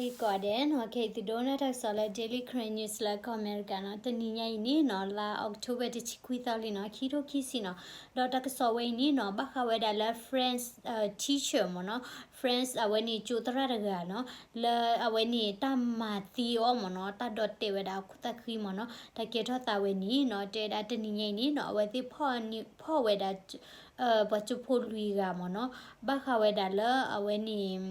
ဂ့ၤကိးဂၤဒဲးနီၤ, ခဲအံၤသုဒိကနၣ်တၢ်ကစီၣ်လၢ Daily Karen News လၢကီၢ်အမဲရကၤနီၤ, တနံၤညါအံၤန့ၣ်နီၤ, လါ October တဆံခွံသီလံနီၤ, ခံထိခံဆံနီၤ, ဒီးတၢ်ကစီၣ်ဝဲအံၤန့ၣ်နီၤ, ဘၣ်ဃးဝဲဒၣ်လၢ French teacher မ့ၢ်နီၤ, French အဝဲန့ၣ်ကၠိသရၣ်တဂၤနီၤ, လၢအဝဲန့ၣ်တၢ်မၤသံအီၤမ့ၢ်နီၤ, တၢ်ဒီးတဲာ်ဝဲဒၣ်အခိၣ်သၣ်ဃံမ့ၢ်နီၤ, တၢ်ကဲထီၣ်သးဝဲန့ၣ်နီၤ, တဲဒၣ်တနံၤညါအံၤန့ၣ်နီၤ, အဝဲသ့ၣ်ဖီၣ်န့ၢ် ဖီၣ်ဝဲဒၣ် ပှၤကၠိဖိလွံၢ်ဂၤမ့ၢ်နီၤ, ဘၣ်ဃးဝဲဒၣ်လၢအဝဲန့ၣ်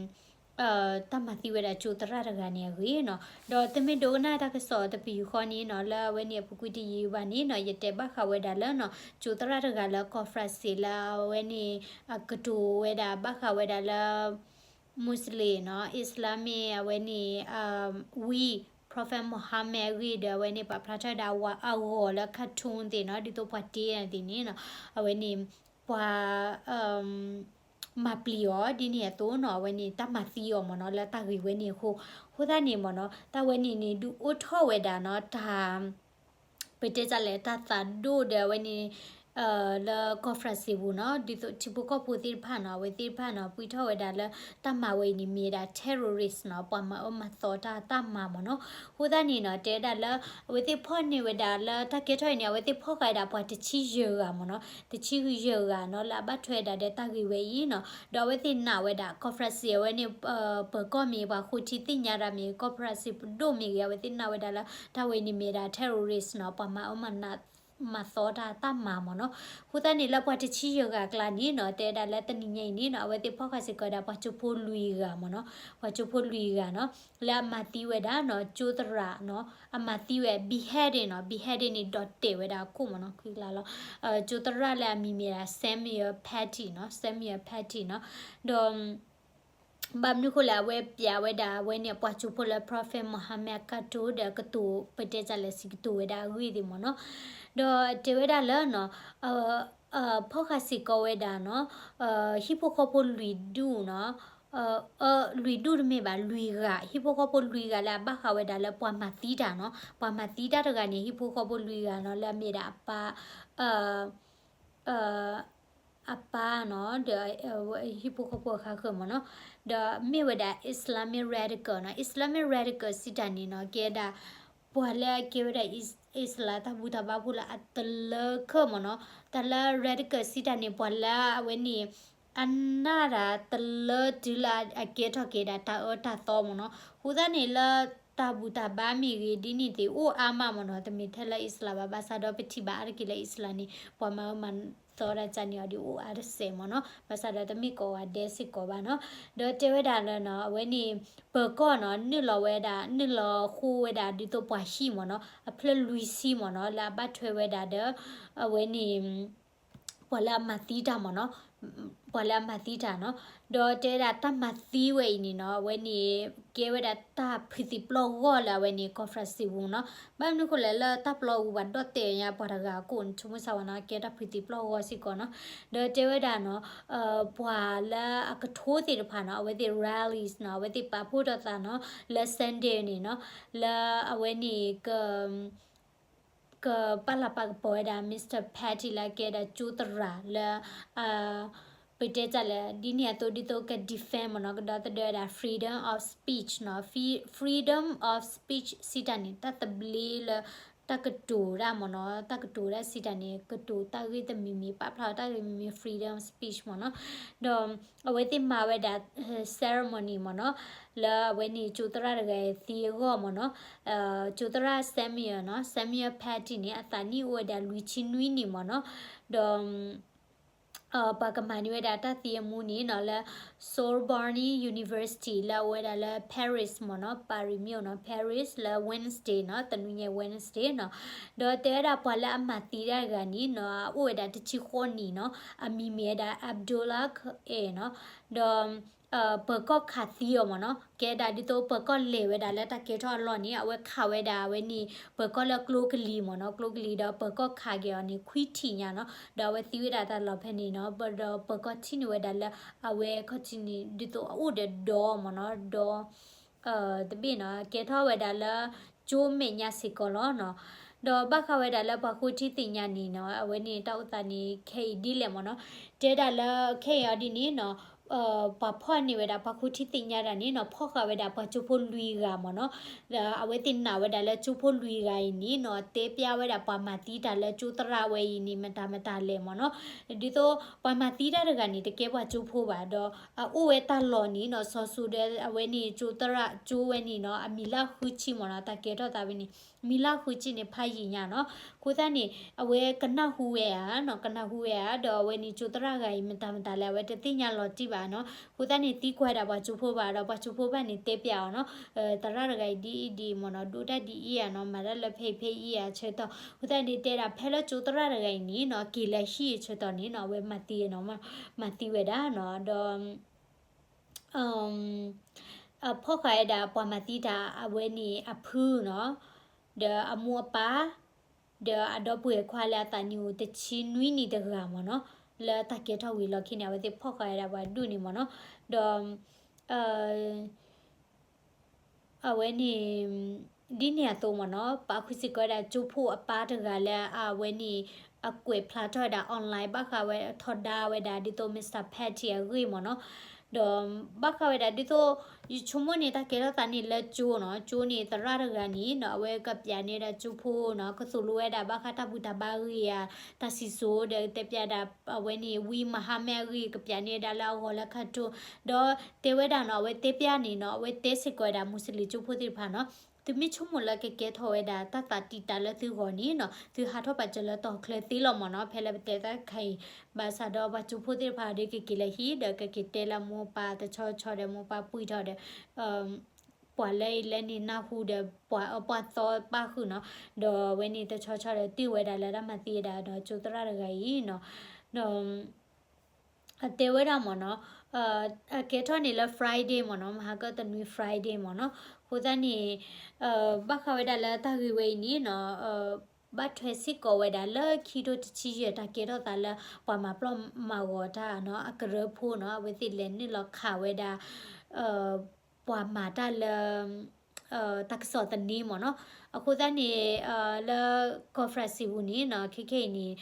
တၢ်မၤသံဝဲဒၣ်ကၠိသရၣ်တဂၤန့ၣ်အဂ့ၢ်နီၤ, ဒီးသုမ့ၢ်ဒိကနၣ်တၢ်ကစီၣ်တပယူာ်ဃီန့ၣ်နီၤ, လၢအဝဲန့ၣ်အပူၤကွံာ်တယံာ်ဘၣ်န့ၣ်နီၤ, ယတဲဘၣ်ဃးဝဲဒၣ်လၢနီၤ, ကၠိသရၣ်တဂၤလၢကီၢ် France လၢအဝဲန့ၣ် အကတိၤဝဲဒၣ် ဘၣ်ဃးဝဲဒၣ်လၢ Muslim နီၤ, Islamic အဝဲန့ၣ် ဝံ Prophet Muhammad အဂ့ၢ်ဒီး အဝဲန့ၣ်ပာ်ဖျါထီၣ်ဝဲဒၣ်အဂီၤလၢ cartoon သ့ၣ်နီၤ, ဒ်သိးပှၤတ့န့ၣ်သ့ၣ်န့ၣ်နီၤ, အဝဲန့ၣ် ပှၤ မၤပျံၤအီၤဒ်န့ၣ်အသိးနီၤ, အဝဲန့ၣ်တၢ်မၤသံအီၤမ့ၢ်နီၤ, လၢတၢ်ဂ့ၢ်ဝဲန့ၣ်အဃိ, အဃိသတးန့ၣ်မ့ၢ်နီၤ, တၢ်ဝဲန့ၣ်န့ၣ် ဒုးအိၣ်ထီၣ်ဝဲဒၣ်နီၤ, တၢ် ပတဲတၢ်လဲၣ် တၢ်သးဒိၣ်ဒီးအဝဲန့ၣ် လၢကီၢ် France ပူၤနီၤ, ဒ်သိးထံဖိကီၢ်ဖိသ့ၣ်တဖၣ်နီၤ, အဝဲသ့ၣ်တဖၣ်နီၤ, ပှံထီၣ်ဝဲဒၣ်လၢတၢ်မၤဝဲအံၤန့ၣ် မ့ၢ်ဝဲဒၣ် terrorist နီၤ, ပှၤမၤအၢမၤသီတၢ်တၢ်မၤမ့ၢ်နီၤ, အဃိသတးန့ၣ်နီၤ, တဲဝဲဒၣ်လၢ အဝဲသ့ၣ်ဖီၣ်န့ၢ်ဝဲဒၣ်လၢတၢ်ကဲထီၣ်အံၤန့ၣ် အဝဲသ့ၣ်ဖီၣ်ဃာ်ဝဲဒၣ်ပှၤတဆံယဲၢ်ဂၤမ့ၢ်နီၤ, တဆံယဲၢ်ဂၤနီၤ, လၢအဘၣ်ထွဲဝဲဒၣ်ဒီးတၢ်ဂ့ၢ်ဝဲအံၤနီၤ, ဒီးအဝဲသ့ၣ်နာ်ဝဲဒၣ် ကီၢ် France အဝဲန့ၣ် ပၢၤကီၢ်မ့ၢ် ပှၤဃိထံသ့ၣ်ညါတၢ်မ့ၢ် ကီၢ် France ပဒိၣ်မ့ၢ်ဂ့ၤ, အဝဲသ့ၣ်နာ်ဝဲဒၣ်လၢ တၢ်ဝဲန့ၣ်မ့ၢ်ဝဲဒၣ် terrorist နီၤ, ပှၤမၤအၢမၤနး မၤသီတၢ်တၢ်မၤမ့ၢ်နီၤ, အဃိသတးန့ၣ်လၢပှၤတဆံယဲၢ်ဂၤအကျါန့ၣ်နီၤ, တဲဝဲဒၣ်လၢတနံၤညါအံၤန့ၣ်နီၤ, အဝဲသ့ၣ်ဖီၣ်ဃာ်စ့ၢ်ကီးဝဲဒၣ်ပှၤကၠိဖိလွံၢ်ဂၤမ့ၢ်နီၤ, ပှၤကၠိဖိလွံၢ်ဂၤနီၤ, လၢအမၤသံဝဲဒၣ်နီၤ, ကၠိသရၣ်နီၤ, အမၤသံဝဲ beheading နီၤ, beheading န့ၣ်ဒီးတဲာ်ဝဲဒၣ်အခိၣ်မ့ၢ်နီၤ, ခွံလါလီၤ, ကၠိသရၣ်လၢအမံၤမ့ၢ်ဒၣ် Samuel Paty နီၤ, Samuel Paty နီၤ, ဒီး ဘၣ်မနုၤအဃိလဲၣ် အဝဲပျးဝဲဒၣ်အဝဲန့ၣ် အပှၤကၠိဖိလၢ Prophet Muhammad အကတိၤဒီးကတိၤ ပတဲတၢ်လဲၣ် စံးကတိၤဝဲဒၣ်အဂ့ၢ်သ့ၣ်မ့ၢ်နီၤ, ဒီးတဲဝဲဒၣ်လၢနီၤ, ဖီၣ်ဃာ်စ့ၢ်ကီးဝဲဒၣ်နီၤ, ဟံၣ်ဖိဃီဖိလွံၢ်ဒူၣ်နီၤ, လွံၢ်ဒူၣ်တမ့ၢ်ဘၣ် လွံၢ်ဂၤ, ဟံၣ်ဖိဃီဖိလွံၢ်ဂၤလၢအဘၣ်ဃးဝဲဒၣ်လၢပှၤမၤသံတၢ်နီၤ, ပှၤမၤသံတၢ်တဂၤန့ၣ် ဟံၣ်ဖိဃီဖိလွံၢ်ဂၤနီၤ လၢအမ့ၢ်ဒၣ်အပၢ် အပၢ်နီၤ, ဒီးဟံၣ်ဖိဃီဖိအဃါဃၢၤမ့ၢ်နီၤ, ဒီးမ့ၢ်ဝဲဒၣ် Islamic radical နီၤ, Islamic radical စံးတၢ်န့ၣ်နီၤ ကဲဒၣ် ပှၤလၢအကဲဝဲဒၣ် Islam တၢ်ဘူၣ်တၢ်ဘါဖိလၢအတလၢခၢၣ်မ့ၢ်နီၤ, တၢ်လၢ radical စံးတၢ်န့ၣ် ပှၤလၢအဝဲန့ၣ် အနၢ်တၢ်တလၢတုၤလၢအကဲထီၣ်က့ၤဒၣ်တၢ်အၢတၢ်သီမ့ၢ်နီၤ, အဃိသတးန့ၣ်လၢတၢ်ဘူၣ်တၢ်ဘါမ့ၢ်ဂ့ၤဒ်န့ၣ်သ့ၣ် အိၣ်အါမးမ့ၢ်နီၤ, တမ့ၢ်ထဲလၢ Islam ဘၣ်, ဘၣ်ဆၣ်ဒီးပထံၣ်ဘၣ်အါတက့ၢ်လၢ Islam န့ၣ် ပှၤမၤအၢမၤသီတၢ်ကန့ၣ်အီၤဒ်အိၣ်အါတစဲးမ့ၢ်နီၤ, ဘၣ်ဆၣ်ဒီးတမ့ၢ်ကိးဂၤဒဲးစ့ၢ်ကီးဘၣ်နီၤ, ဒီးတဲဝဲဒၣ်လၢနီၤ အဝဲန့ၣ် ပၢၤကီၢ်နီၤ နုာ်လီၤဝဲဒၣ် နုာ်လီၤဃိဝဲဒၣ်ဒ်သိးပှၤဟံၣ်မ့ၢ်နီၤ အဖျၢၣ်လွံၢ်ဆံမ့ၢ်နီၤ လၢအဘၣ်ထွဲဝဲဒၣ်ဒီး အဝဲန့ၣ် ပှၤလၢအမၤသံတၢ်မ့ၢ်နီၤ, ပှၤလၢအမၤသံတၢ်နီၤ, ဒီးတဲဝဲဒၣ်တၢ်မၤသံဝဲအံၤန့ၣ်နီၤ အဝဲန့ၣ် ကဲဝဲဒၣ်တၢ်ဖုးသံပျီၢ်ဂီၢ်လၢအဝဲန့ၣ် conference ပူၤနီၤ, ဘၣ်မနုၤဃိလဲၣ်လၢတၢ်ပျီပူၤ ပှၤဒီၣ်တဲာ်ညါပှၤတဂၤအကိၣ်န့ၣ် ဆိကမိၣ်ဆၢဝဲနီၤ ကဲတၢ်ဖုးသံပျီၢ်ဂီၢ်စ့ၢ်ကီးနီၤ, ဒီးတဲဝဲဒၣ်နီၤ ပှၤလၢအကထိသ့ၣ်တဖၣ်နီၤ အဝဲသ့ၣ် rallies နီၤ အဝဲသ့ၣ်ပာ်ဖှိၣ်ထီၣ်သးနီၤ လၢ Sunday န့ၣ်နီၤ လၢအဝဲန့ၣ် ကပာ်လၤပာ်ကပီၤဝဲဒၣ် Mister Paty လၢအကဲဒၣ်ကၠိသရၣ်လၢ ပတဲတၢ်လၢ ဒ်န့ၣ်အသိးဒ်သိးက defend မ့ၢ်နီၤ ကဒီသဒၢဝဲဒၣ် freedom of speech နီၤ, freedom of speech စံးတၢ်န့ၣ် တၢ်သဘျ့လၢ တၢ်ကတိၤတၢ်မ့ၢ်နီၤ, တၢ်ကတိၤတၢ်စံးတၢ်န့ၣ် ကတိၤတၢ်ဂ့ၢ်တမံၤမံၤ ပာ်ဖျါတၢ်ဂ့ၢ်မံၤမံၤ freedom speech မ့ၢ်နီၤ, ဒီးအဝဲသ့ၣ်မၤဝဲဒၣ် ceremony မ့ၢ်နီၤ, လၢအဝဲန့ၣ်ကၠိသရၣ်တဂၤအံၤသံအဂီၢ်မ့ၢ်နီၤ, ကၠိသရၣ် Samuel နီၤ Samuel Paty န့ၣ် အသးနံၣ်အိၣ်ဝဲဒၣ်လွံၢ်ဆံနွံနံၣ်မ့ၢ်နီၤ, ဒီး ပှၤကမၤန့ၢ်ဝဲဒၣ်တၢ်သံအမူန့ၣ်နီၤ လၢ Sorbonne University လၢအအိၣ်ဝဲဒၣ်လၢ Paris မ့ၢ်နီၤ, Paris မ့ၢ်နီၤ Paris လၢ Wednesday နီၤ, တနွံညါ Wednesday နီၤ, ဒီးတဲဝဲဒၣ်ပှၤလၢအမၤသံတၢ်တဂၤန့ၣ်နီၤ အအိၣ်ဝဲဒၣ်တဆံဃိးနံၣ်နီၤ, အမံၤမ့ၢ်ဝဲဒၣ် Abdullah Khae နီၤ, ဒီး ပၢၤကီၢ်ခးသံအီၤမ့ၢ်နီၤ, ကဲဒၣ်ဒ်သိးပၢၤကီၢ်လဲၤဝဲဒၣ်လၢတၢ်ကဲထီၣ်အလီၢ်န့ၣ် အဝဲခးဝဲဒၣ်အဝဲန့ၣ် ပၢၤကီၢ်လၢကျိကလံၤမ့ၢ်နီၤ, ကျိကလံၤဒီးပၢၤကီၢ်ခးက့ၤအီၤန့ၣ် ခွံထံၣ်ညါနီၤ, ဒီးအဝဲသံဝဲဒၣ်တၢ်လီၢ်ဖဲန့ၣ်နီၤ, ဒီးပၢၤကီၢ်ထံၣ်န့ၢ်ဝဲဒၣ်လၢ အဝဲခီၣ်ထံးန့ၣ် ဒ်သိးအအိၣ်ဒီးဒီမ့ၢ်နီၤ, ဒီ တဘ့ၣ်နီၤ ကဲထီၣ်ဝဲဒၣ်လၢ ကၠိမဲာ်ညါစ့ၢ်ကီးလီၤနီၤ, ဒီးဘၣ်ဃးဝဲဒၣ်လၢပှၤဃိထံသ့ၣ်ညါန့ၣ်နီၤ, အဝဲန့ၣ်တၢ်အိၣ်သးန့ၣ် ခဲအံၤဒ်လဲၣ်မ့ၢ်နီၤ, တဲဒၣ်လၢခဲအံၤအီၤဒ်န့ၣ်နီၤ ပှၤဖီၣ်န့ၢ်ဝဲဒၣ် ပှၤခူၣ်ထံသ့ၣ်ညါတၢ်န့ၣ်နီၤ ဖီၣ်ဃာ်ဝဲဒၣ်ပှၤကၠိဖိလွံၢ်ဂၤမ့ၢ်နီၤ, ဒီးအဝဲသ့ၣ်နာ်ဝဲဒၣ်လၢကၠိဖိလွံၢ်ဂၤအံၤန့ၣ်နီၤ တဲပျးဝဲဒၣ်ပှၤမၤသံတၢ်လၢကၠိသရၣ်ဝဲအံၤန့ၣ် မတၤမတၤလဲၣ်မ့ၢ်နီၤ, ဒ်သိးပှၤမၤသံတၢ်တဂၤန့ၣ် တကဲပှၤကၠိဖိဘၣ်ဒီး အအိၣ်ဝဲတၢ်လီၢ်န့ၣ်နီၤ စီၤစူၤဒီးအဝဲန့ၣ်ကၠိသရၣ်ကၠိဝဲန့ၣ်နီၤ အမံၤလၢဃုဆံမ့ၢ်နီၤ တၢ်ကဲထီၣ်သးဝဲန့ၣ် မံၤလၢဃုဆံန့ၣ် ဖးယံာ်ညါနီၤ, အဃိသတးန့ၣ် အဝဲကနၢ်ဟူဝဲဧါနီၤ ကနၢ်ဟူဝဲဧါ ဒီးအဝဲန့ၣ်ကၠိသရၣ်ဂၤအံၤ မတၤမတၤလဲၣ် အဝဲတသ့ၣ်ညါလီၤတံၢ်ဘၣ်နီၤ, အဃိသတးန့ၣ် သံကွၢ်ဒၣ်ပှၤကၠိဖိဘၣ်ဒီး ပှၤကၠိဖိဘၣ်န့ၣ် တဲပျးအီၤနီၤ, သရၣ်တဂၤအံၤဒ်အံၤဒ်အံၤမ့ၢ်နီၤ ဒိၣ်တၢ်ဒ်အံၤဧါနီၤ မၤတၢ်လၢဖဲအံၤဖဲအံၤဧါဆၢကတီၢ်, အဃိသတးန့ၣ် တဲဒၣ်ဖဲလၢကၠိသရၣ်တဂၤအံၤန့ၣ်နီၤ က့ၤလၢဟံၣ်အဆၢကတီၢ်န့ၣ်နီၤ အဝဲမၤသံနီၤ မၤသံဝဲဒၣ်နီၤ ဒီး အဖီၣ်ဃာ်ဝဲဒၣ်ပှၤမၤသံတၢ်အဝဲန့ၣ်အဖုနီၤ, ဒီးအမိၢ်အပၢ်, ဒီးအဒီပုၢ်ဝဲၢ်ခွါလၢအသးနံၣ်အိၣ်တဆံနွံနံၣ်တဂၤမ့ၢ်နီၤ, လၢတၢ်ကဲထီၣ်ဝံၤလီၢ်ခံန့ၣ် အဝဲသ့ၣ်ဖီၣ်ဃာ်ဝဲဒၣ်ပှၤဒူၣ်န့ၣ်မ့ၢ်နီၤ, ဒီး အဝဲန့ၣ် ဒ်န့ၣ်အသိးမ့ၢ်နီၤ ပာ်ဃုာ်စ့ၢ်ကီးဝဲဒၣ်ကၠိဖိအပၢ်တဂၤလၢအဝဲန့ၣ် အကွဲးဖျါထီၣ်ဝဲဒၣ် online ဘၣ်ဃးဝဲထီဒါဝဲဒၣ်ဒ်သိး Mister Patty အဂ့ၢ်မ့ၢ်နီၤ, ဒီးဘၣ်ဃးဝဲဒၣ်ဒ်သိး ယဆိကမိၣ်န့ၣ် တၢ်ကဲထီၣ်သးန့ၣ်လၢကၠိနီၤ, ကၠိန့ၣ်သရၣ်တဂၤန့ၣ်နီၤ အဝဲကပျးန့ၢ်ဒၣ်ကၠိဖိနီၤ ကသိၣ်လိဝဲဒၣ်ဘၣ်ဃးတၢ်ဘူၣ်တၢ်ဘါအဂ့ၢ်ဧါ, တၢ်စံၣ်စိၤဒီးတဲပျးဒၣ် အဝဲန့ၣ် ဝံမဟါမဲအဂ့ၢ် ကပျးန့ၢ်ဒၣ်လၢအဂီၤလၢခါထူ, ဒီးတဲဝဲဒၣ်နီၤ အဝဲတဲပျးန့ၣ်နီၤ အဝဲတဲစ့ၢ်ကီးဝဲဒၣ် Muslim ကၠိဖိသ့ၣ်တဖၣ်နီၤ, သုမ့ၢ်ဆိကမိၣ်လၢကကဲထီၣ်ဝဲဒၣ်တၢ်သးတံာ်တာ်လၢသုဂီၢ်န့ၣ်နီၤ သုဟးထီၣ်ပာ်စၢၤလၢတီၤချၢသ့လီၤမ့ၢ်နီၤ, ဖဲလၢပတဲတၢ်တခါအံၤ, ဘၣ်ဆၣ်ဒီးပှၤကၠိဖိသ့ၣ်တဖၣ်ဒီးကက့ၤလၢဟံၣ်ဒီးကက့ၤတဲလၢမိၢ်ပၢ်တဆီဆီဒီးမိၢ်ပၢ်ပှံၢ်ထီၣ်ဒီး ပှၤလၢအံၤလၢန့ၣ်နၢ်ဟူဒီးပှၤအၢပှၤသီပၣ်ဃုာ်နီၤ, ဒီးအဝဲန့ၣ်တဆီဆီဒီးတ့ၢ်ဝဲဒၣ်လၢတၢ်မၤသံဝဲဒၣ်ဒီးကၠိသရၣ်တဂၤအံၤနီၤ, ဒီး အတဲဝဲဒၣ်မ့ၢ်နီၤ, အကဲထီၣ်န့ၣ်လၢ Friday မ့ၢ်နီၤ, မဟါကတနွံ Friday မ့ၢ်နီၤ, အဃိသတးန့ၣ် ဘၣ်ဃးဝဲဒၣ်လၢတၢ်ဂ့ၢ်ဝဲအံၤန့ၣ်နီၤ ဘၣ်ထွဲစ့ၢ်ကီးဝဲဒၣ်လၢခံထိတဆံယဲၢ် တၢ်ကဲထီၣ်သးလၢ ပှၤမၤပျီမၤဂီၤတၢ်နီၤ အကရၢဖိနီၤ အဝဲသ့ၣ်လဲၤနုာ်လီၤခးဝဲဒၣ် ပှၤမၤတၢ်လၢ တၢ်ကစီၣ်သန့မ့ၢ်နီၤ, အဃိသတးန့ၣ် လၢ conference ပူၤန့ၣ်နီၤ ခဲခဲအံၤန့ၣ်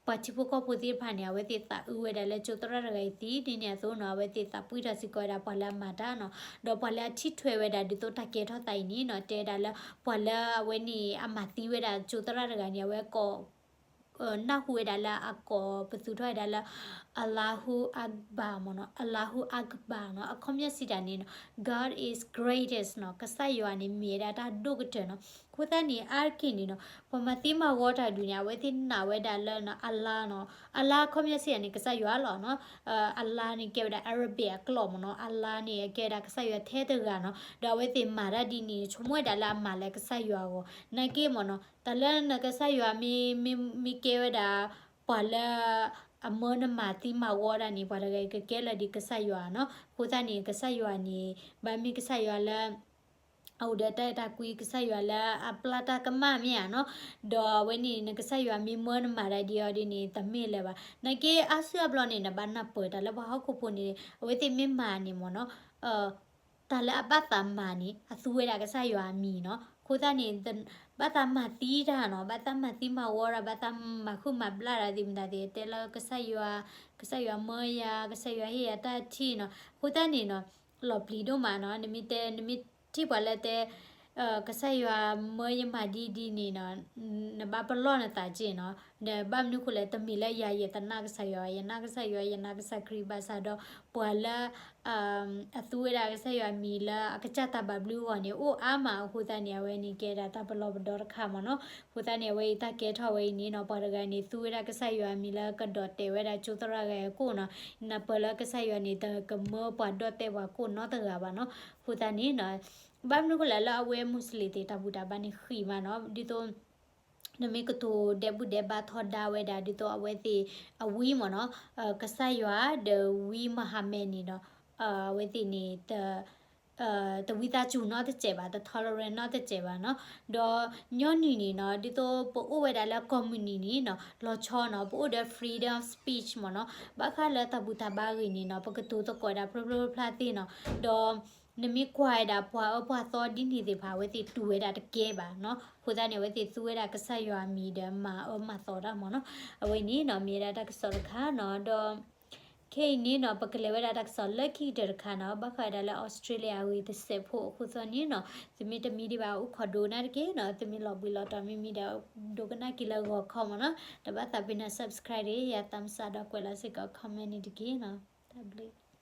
ပှၤထံဖိကီၢ်ဖိသ့ၣ်တဖၣ်န့ၣ် အဝဲသ့ၣ်သးအုးဝဲဒၣ်လၢကၠိသရၣ်တဂၤအံၤသံ ဒ်န့ၣ်အသိးနီၤ အဝဲသ့ၣ်သးပှံၢ်ထီၣ်စ့ၢ်ကီးဝဲဒၣ်ပှၤလၢအမၤတၢ်နီၤ, ဒီးပှၤလၢအထံၣ်ထွဲဝဲဒၣ်ဒ်သိးတၢ်ကဲထီၣ်သးအံၤန့ၣ်နီၤ တဲဝဲဒၣ်လၢ ပှၤလၢအဝဲန့ၣ် အမၤသံဝဲဒၣ်ကၠိသရၣ်တဂၤန့ၣ် အဝဲကိး နၢ်ဟူဝဲဒၣ်လၢအကိးပသူထီၣ်ဝဲဒၣ်လၢ Allahu Akbar မ့ၢ်နီၤ, Allahu Akbar နီၤ, အခီပညီစံးတၢ်န့ၣ်နီၤ God is greatest နီၤ, ကစၢ်ယွၤန့ၣ်မ့ၢ်ဝဲဒၣ်တၢ်ဒိၣ်ကတၢၢ်နီၤ, အဃိသတးန့ၣ် အါတက့ၢ်န့ၣ်နီၤ ပှၤမၤသံမၤဂီၤတၢ်ဒုးန့ၣ် အဝဲသ့ၣ်နာ်ဝဲဒၣ်လၢ Allah နီၤ, Allah အခီပညီစံးတၢ်န့ၣ် ကစၢ်ယွၤလီၤနီၤ, Allah န့ၣ်ကဲဝဲဒၣ် Arabic အကျိာ်မ့ၢ်နီၤ, Allah န့ၣ်ကဲဝဲဒၣ်ကစၢ်ယွၤထဲတဂၤနီၤ, ဒီးအဝဲသ့ၣ်မၤတၢ်ဒ်န့ၣ် ဆိကမိၣ်ဝဲဒၣ်လၢအမၤလၢကစၢ်ယွၤအဂီၢ်, နာ်က့မ့ၢ်နီၤ တၢ်လၢနကစၢ်ယွၤမ့ၢ် မ့ၢ်ကဲဝဲဒၣ် ပှၤလၢ အမၢနမၤသံမၤဂီၤဒၣ်န့ၣ် ပှၤတဂၤအံၤကကဲလၢာ်ဒံးကစၢ်ယွၤနီၤ, အဃိသတးန့ၣ် ကစၢ်ယွၤန့ၣ် ဘၣ်မ့ၢ်ကစၢ်ယွၤလၢ အအိၣ်ဒီးတၢ်အဲၣ်တၢ်ကွံ ကစၢ်ယွၤလၢအပျၢ်တၢ်ကမၣ်မ့ၢ်ဧါနီၤ, ဒီးအဝဲန့ၣ် နကစၢ်ယွၤမ့ၢ်မၢနမၤဒၣ်ဒ်အီၤဒ်န့ၣ် တမ့ၢ်လၢၤဘၣ်. နာ်က့အါစုအါဘျီန့ၣ် နဘၣ်နၢ်ပၢၢ်တၢ်လၢပှၤဟီၣ်ခိၣ်ဖိန့ၣ် အဝဲသ့ၣ်မ့ၢ်မၤန့ၣ်မ့ၢ်နီၤ တၢ်လၢအဘၣ်သးမၤန့ၣ် အသူဝဲဒၣ်ကစၢ်ယွၤအမံၤနီၤ. အဃိသတးန့ၣ် ဘၣ်သးမၤသံတၢ်နီၤ, ဘၣ်သးမၤသံမၤဝီတၢ်, ဘၣ်သးမၤဃုာ်မၤဘျါတၢ်သ့ၣ်မတၤသ့ၣ်, တဲလၢကစၢ်ယွၤ, ကစၢ်ယွၤမၢယၤ, ကစၢ်ယွၤဟ့ၣ်ယၤတၢ်ထံၣ်နီၤ. အဃိသတးန့ၣ်နီၤ, လီၤပျံၤဒိၣ်မးနီၤ. နမ့ၢ်တဲ, နမ့ၢ်ထံၣ်ပှၤလၢတဲ ကစၢ်ယွၤမၢယမၤဒ်ဒ်န့ၣ်နီၤ, နဘၣ်ပလီၢ်နသးက့နီၤ. ဘၣ်မနုၤဃိလဲၣ်, တမ့ၢ်လၢယၤယသနာ်ကစၢ်ယွၤ, ယနာ်ကစၢ်ယွၤ, ယနာ်ကစၢ်ခရံာ်ဘၣ်ဆၣ်ဒီး ပှၤလၢ အသူဝဲဒၣ်ကစၢ်ယွၤအမံၤလၢအကစၢ်တၢ်ဘၣ်ဘျုးအဂီၢ်န့ၣ် အိၣ်အါမး. အဃိသတးန့ၣ် အဝဲန့ၣ်ကဲဒၣ်တၢ်ပလီၢ်ပဒီတခါမ့ၢ်နီၤ. အဃိသတးန့ၣ် အဝဲအံၤတၢ်ကဲထီၣ်ဝဲအံၤန့ၣ်နီၤ, ပှၤတဂၤန့ၣ် သူဝဲဒၣ်ကစၢ်ယွၤအမံၤလၢကဒီၣ်တဲာ်ဝဲဒၣ်ကၠိသရၣ်ဂၤအကိၣ်နီၤ. နၢ်ပၢၢ်လၢကစၢ်ယွၤန့ၣ် တကမၢပှၤဒီၣ်တဲာ်ပှၤကိၣ်နီတဂၤဘၣ်နီၤ. အဃိသတးန့ၣ် ဘၣ်မနုၤဃိလဲၣ် လၢအဝဲမူးစလ့ၣ်သ့ၣ်တၢ်ဘူၣ်တၢ်ဘါန့ၣ်ဃံးမးနီၤ. ဒ်သိး နမ့ၢ်ကတိၤဒဲးဘူၣ်ဒဲးဘါထီဒါဝဲဒၣ် ဒ်သိးအဝဲသ့ၣ်အဝံမ့ၢ်နီၤ, ကစၢ်ယွၤဒီးဝံမဟါမဲန့ၣ်ဒီး အဝဲသ့ၣ်န့ၣ် တဝံသးစူၤနီတစဲးဘၣ်, တ tolerate နီတစဲးဘၣ်နီၤ. ဒီးညီနုၢ်န့ၣ်နီၤ, ဒ်သိးပအိၣ်ဝဲဒၣ်လၢ community န့ၣ်နီၤ, လီၤဆီနီၤ, ပအိၣ်ဒီး freedom of speech မ့ၢ်နီၤ, ဘၣ်ဃးလၢတၢ်ဘူၣ်တၢ်ဘါအဂ့ၢ်န့ၣ်နီၤ, ပကတိၤသကိးဒၣ်ဖျိဖျိဖျါဖျါသ့နီၤ. ဒီး နမ့ၢ်ကွၢ်ဝဲဒၣ်ပှၤအၢပှၤသီဒ်န့ၣ်သ့ၣ်တဖၣ် အဝဲသ့ၣ်တူၢ်ဝဲဒၣ်တကဲဘၣ်နီၤ. အဃိသတးန့ၣ် အဝဲသ့ၣ်သူဝဲဒၣ်ကစၢ်ယွၤအမံၤဒီးမၤအၢမၤသီတၢ်မ့ၢ်နီၤ. အဝဲန့ၣ်နီၤ မ့ၢ်ဝဲဒၣ်တၢ်ကစီၣ်တခါနီၤ. ဒီး ခဲအံၤန့ၣ်နီၤ ပကလဲၤဝဲဒၣ်တၢ်ကစီၣ်လၢခံကတၢၢ်တခါနီၤ ဘၣ်ဃးဝဲဒၣ်လၢ Australia အဂ့ၢ်တစဲးဖိအဃိသတးန့ၣ်နီၤ သုမ့ၢ်တမံဒံးဘၣ်အိၣ်ခိးဒိကနၣ်တက့ၢ်နီၤ သုမ့ၢ်လီၤဘှံးလီၤတီၤမ့ၢ်မံဒီး ဒိကနၣ်က့ၤလၢဂီၤခီမ့ၢ်နီၤ တဘၣ်သးပ့ၤနီၣ် subscribe ဒီး ယၤသးမုၢ်စးဒီးကွဲးလီၤစ့ၢ်ကီး comment န့ၣ်တက့ၢ်နီၤ တၢ်ဘျုး